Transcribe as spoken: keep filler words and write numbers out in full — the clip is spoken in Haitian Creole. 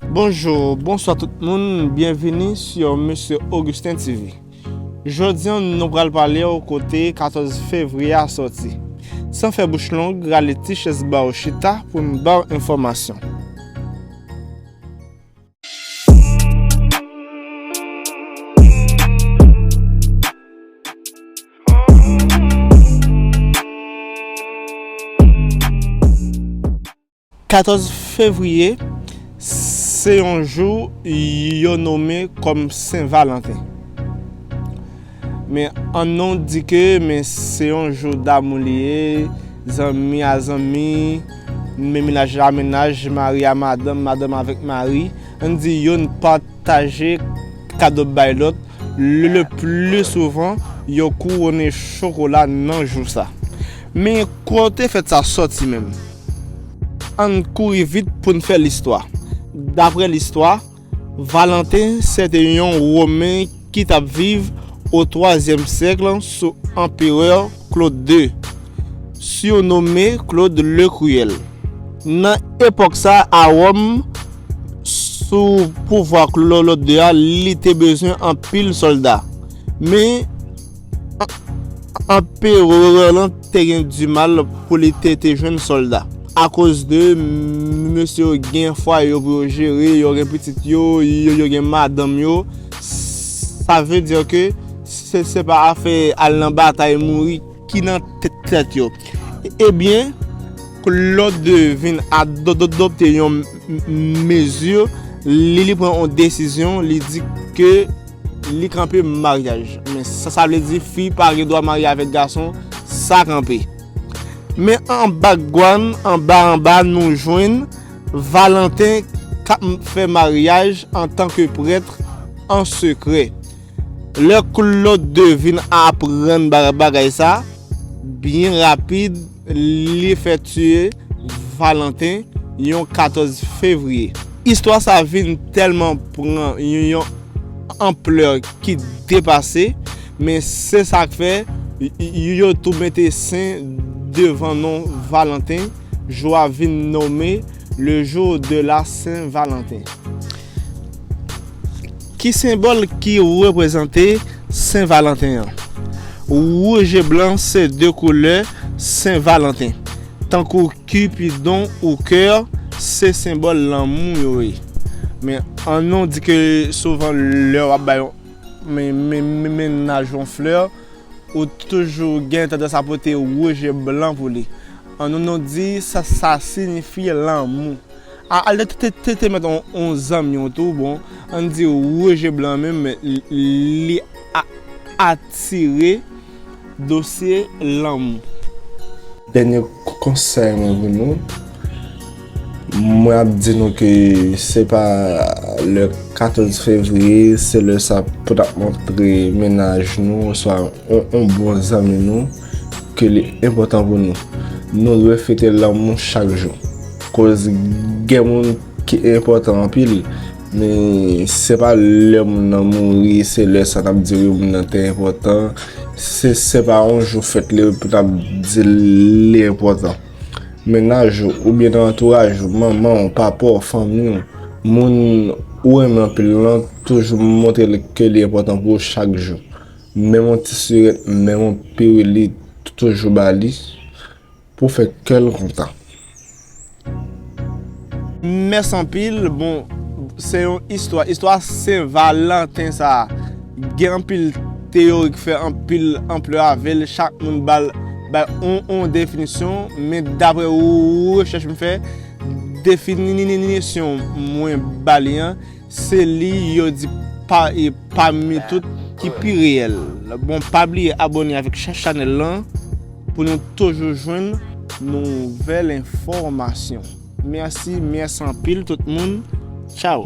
Bonjou, bonswa tout moun, byenvini sou Mesye Augustin T V. Jodi a, nou pral pale w kote katòz fevriye a sòti. San fè bouch long, rale ti chèz ba w chita pou m ba w enfòmasyon. Katòz fevriye, se yon jou yo nome kòm Sen Valanten. Men ann non di ke men se yon jou damou li ye, zanmi a zanmi, men mennaj a mennaj, mari a madanm, madanm avèk mari. Ann di youn pataje kado bay lòt, le, le pli souvan, yo kouwonnen chokola nan jou sa. Men kote fèt sa sòti menm? Ann kouri vit pou n fè listwa. Daprè listwa, Valanten se te yon Women ki t ap viv o twazyèm syèk sou Anperè Claude de, siwonome Claude le Cruel. Nan epòk sa a Wòm, sou pouvwa Claude de a, li te bezwen anpil sòlda. Men, an-, anperè lan te gen dimal pou li te, te jwenn sòlda. Akoz de m-, mesye yo gen fwaye yo pou yo jere, yo gen pitit yo, yo, yo gen madanm yo. Sa vle di ke se, se pa afè al nan batay mouri ki nan tè-, tèt yo. Ebyen, Claude de vin adopte yon m-, m-, mezi, li, li pran yon desizyon, li di ke li kanpe maryaj. Men sa, sa vle di fi pa gen dwa marye avèk gason, sa kanpe. Men an background, anba anba, nou jwenn Valanten k ap fè maryaj antanke prèt an sekrè. Lè Claude de vin aprann ba-, bagay sa, byen rapid, li fè tiye Valanten yon katòz fevriye. Istwa sa vin tèlman pran yon, yon anplè ki depase, men se sa k fè y-, y-, yo tou mete sen devan non Valanten, jou a vin nome le jour de la Saint-Valentin. Ki senbòl ki reprezante Sen Valanten an? Wouj e blan se de koulè Sen Valanten. Tankou Cupidon ou kè, se senbòl lanmou yo ye. Men ann non di ke souvan lè w ap bay yon men, men, men, mennaj yon flè, ou toujou gen tandans a pote wouj e blan pou li. Ann non di sa, sa siyifi lanmou. A, al te, te, te, te mèt on, on zanmi w tou, bon, ann di wouj e blan menm, li, li a, atire dosye lanmou. Dènye k-, konsèy mwen pou nou, mwen ap di nou ke se pa le katòz fevriye, se lè sa pou n ap montre mennaj nou, oswa yon, yon bon zanmi nou, ke li enpòtan pou nou. Nou dwe fete lanmou chak jou. Koz gen moun ki enpòtan anpil, men se pa lè moun nan mouri, se lè sa n ap di wi moun nan te enpòtan. Se, se pa yon jou fèt li pou n ap di li enpòtan. Mennaj ou oubyen nan antouraj ou, manman w, papa w, fanmi w, moun ou renmen anpil lan, toujou montre l ke li enpòtan pou ou chak jou. Menm yon ti sirèt, menm yon piwil, li toujou ba li pou fè kè l kontan. Mèsi anpil. Bon, se yon istwa. Istwa Sen Valanten sa a gen anpil teyori k fè anpil anplè avè l. Chak moun ba l, bay on, on definisyon. Men daprè rechèch m fè, definisyon mwen ba li an, se li yo di pa, e pami tout ki pi reyèl. Bon, pa bliye abòne avèk cha-, chanèl lan pou nou toujou jwenn nouvèl enfòmasyon. Mèsi, mèsi anpil tout moun. Tchao.